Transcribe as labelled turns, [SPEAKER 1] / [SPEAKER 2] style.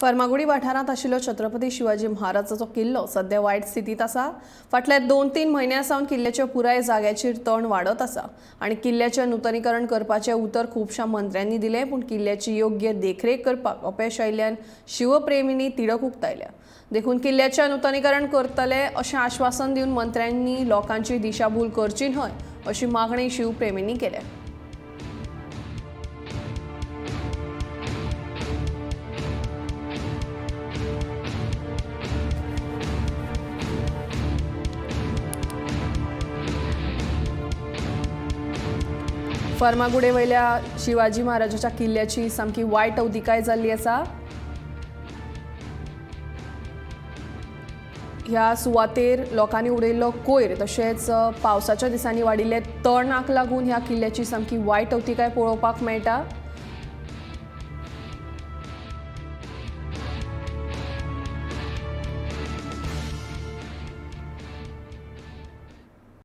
[SPEAKER 1] फर्मागुडी वाठारांत आशिल्लो छत्रपती शिवाजी महाराजाचो किल्लो सध्या वायट स्थितींत आसा. फाटल्या 2-3 म्हयन्यां सावन किल्ल्याच्या पुराय जाग्याचेर तण वाडत आसा आनी किल्ल्याचें नुतनीकरण करपाचें उतर खुबश्या मंत्र्यांनी दिलें, पूण किल्ल्याची योग्य देखरेख करपाक अपेश आयिल्ल्यान शिवप्रेमींनी तिडक उक्तायल्या. देखून किल्ल्याचें नुतनीकरण करतले अशें आश्वासन दिवन मंत्र्यांनी लोकांची दिशाभूल करची न्हय अशी मागणी शिवप्रेमींनी केल्या. फर्मागुडे वयल्या शिवाजी महाराजाच्या किल्ल्याची सामकी वायट अवतिकाय जाल्ली आसा. ह्या सुवातेर लोकांनी उडयल्लो कोयर तशेंच पावसाच्या दिसांनी वाडिल्ले तणाक लागून ह्या किल्ल्याची सामकी वायट अवतिकाय पळोवपाक मेळटा.